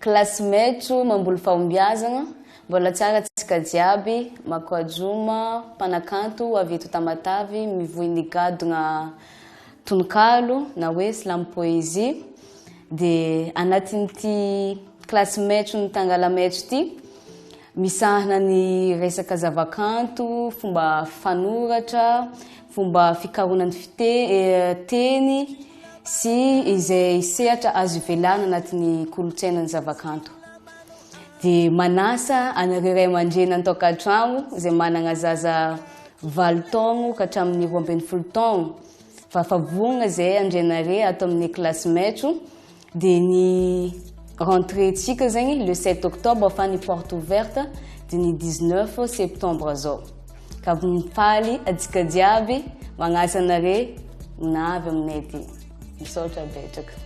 Kilasy maitso mamboly fahombiazagna, mbola tsara antsika jiaby, Makoajoma, mpanakanto avy eto Tamatave mivoy ny gadogna tononkalo na hoe slam poésie dia anatin'ity kilasy maitso ny Tangala maitso ity misahana ny resaka zavakanto, fomba fanoratra, fomba fikaroana ny fite teny sy izay sehatra azo ivelana anatin'ny kolontsainan'ny zavakanto. Dia manasa anareo ray aman-dreny an-tokantrano izay manana zaza valo taogno ka hatramin'ny 12 taogno fa fa vonona izay andrenare ato amin'ny kilasy maitso. Dia ny rentrée tsika zegny le 7 octobre fa ny porte ouverte dia ny 19 septembre zao. Ka mifaly atsika jiaby magnasa anare navy aminay aty. Misaotra betsaka.